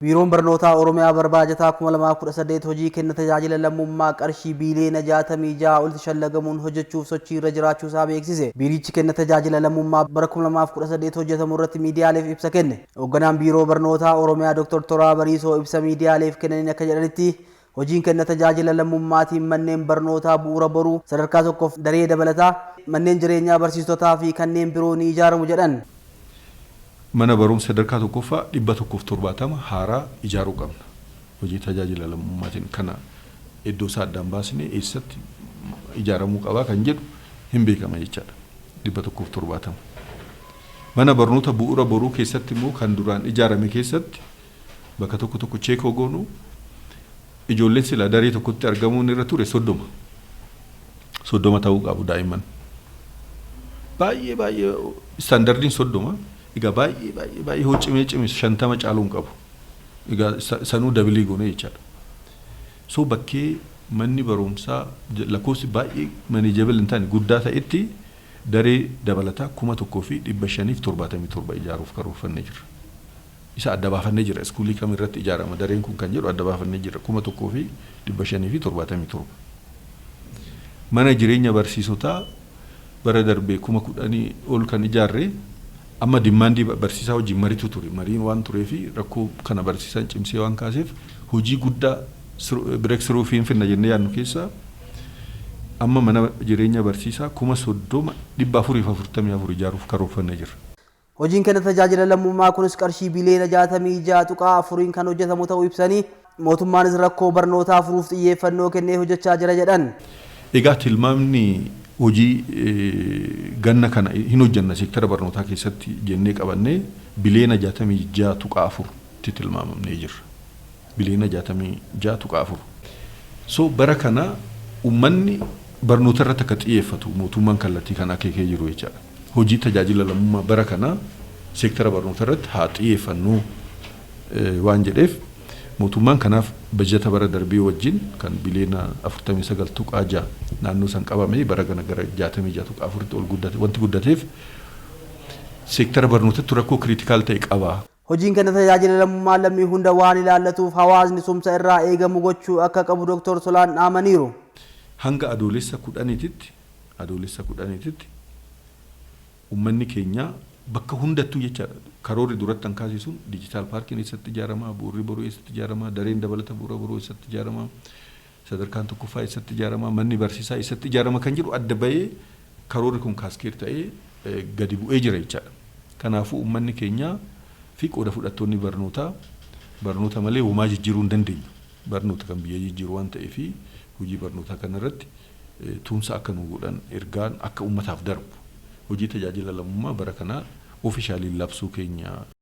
Biiroon Barnootaa Oromiyaa bara baajataa 2018 hojii kenna tajaajila lammummaa qarshii biiliyoona 66 olitti shallagamuun hojjechuuf sochii irra jiraachuusaa beeksise. Biirichi kenna tajaajila lammummaa bara 2018 hojjetamu irratti miidiyaaleef ibsa kenne. Hoogganaan Biiroo Barnootaa Oromiyaa Dr. Toraa Bariisoo ibsa miidiyaaleef kennaniin akka jedhanitti, hojiin kenna tajaajila lammummaatiin manneen barnootaa Bu'uura Boruu sadarkaa tokkoof daree dabalataa, manneen jireenyaa barsiistotaa fi kanneen biroo ni ijaaramu jedhan. Mana barumsa sadarkaa tokkoffaa 170 haaraa ijaaruu qabna. Hojii tajaajila lammummaatiin kana iddoo isaa addaan baasnee eessatti ijaaramuu qabaa kan jedhu hin beekama jechaadha. 170. Mana barnoota Bu'uura Boruu keessatti immoo kan duraan ijaarame keessatti bakka tokko tokko check goonu, ijoolleen sila daree tokkotti argamuun irra ture 30. 30 ta'uu qabu daa'imman. Baay'ee baay'ee standardiin 30. Egaa baay'ee baay'ee baay'ee hoo cimee cime 50 caaluu hin qabu. Egaa sanuu double goone jechaadha. So bakkee manni barumsaa lakkoofsi baay'ee manageable hin taane guddaa ta'etti daree dabalataa 1577 ijaaruuf karoorfannee jirra. Isa adda baafannee jira. Iskuulii kam irratti ijaarama dareen kun kan jedhu adda baafannee jira. 1577. Mana jireenya barsiisotaa bara darbee 10,000 ol kan ijaarre, amma demandii barsiisaa wajjin maritu ture. Mariin waan tureefi rakkoo kana barsiisaan cimsee waan kaaseef, hojii guddaa breakthrough finfinna jennee yaadnu keessaa amma mana jireenya barsiisaa 30,444 ijaaruuf karoorfannee jirra. Hojiin kenna tajaajila lammummaa kunis qarshii biliyoona 66.4n kan hojjetamu ta'uu ibsanii, mootummaanis rakkoo barnootaa furuuf xiyyeeffannoo kennee hojjechaa jira jedhan. Egaa tilmaamni hojii ganna kana hin hojjanna seektara barnootaa keessatti jennee qabannee biliyoona 66.4tti tilmaamamnee jirra. Biliyoona 66.4. So bara kana uummanni barnoota irratti akka xiyyeeffatu mootummaan kallattii kan akeekee jiru jechaadha. Hojii tajaajila lammummaa bara kana seektara barnoota irratti haa xiyyeeffannu waan jedheef, mootummaan kanaaf bajata bara darbii wajjin kan biliyoona 49.6 naannoo san qabame bara kana gara 66.4tti ol guddate. Wanti guddateef seektara barnootatti rakkoo critical ta'e qaba. Hojiin kenna tajaajila lammummaa lammii hunda waan ilaallatuuf hawaasni tumsa irraa eegamu gochuu akka qabu Dr. Tolaan dhaamaniiru. Hanga Adoolessa 10titti uummanni keenya bakka hundattuu jechaadha. Karoorri duratti kan kaasisuun digital parkiin eessatti ijaaramaa, Bu'uurri Boruu eessatti ijaaramaa, dareen dabalata Bu'uura Boruu eessatti ijaaramaa, sadarkaan tokkoffaa eessatti ijaaramaa, manni barsiisaa eessatti ijaarama kan jedhu adda bahee karoorri kun cascade ta'ee gadi bu'ee jira jechaadha. Kanaafuu uummanni keenya fi qooda fudhattoonni barnootaa, barnoota malee homaa jijjiiruu hin dandeenyu. Barnoota kan biyya jijjiiru waan ta'eef, hojii barnootaa kanarratti tumsa akka nu godhan ergaan akka uummataaf darbu, hojii tajaajila lammummaa bara kanaa officially labsuu keenya.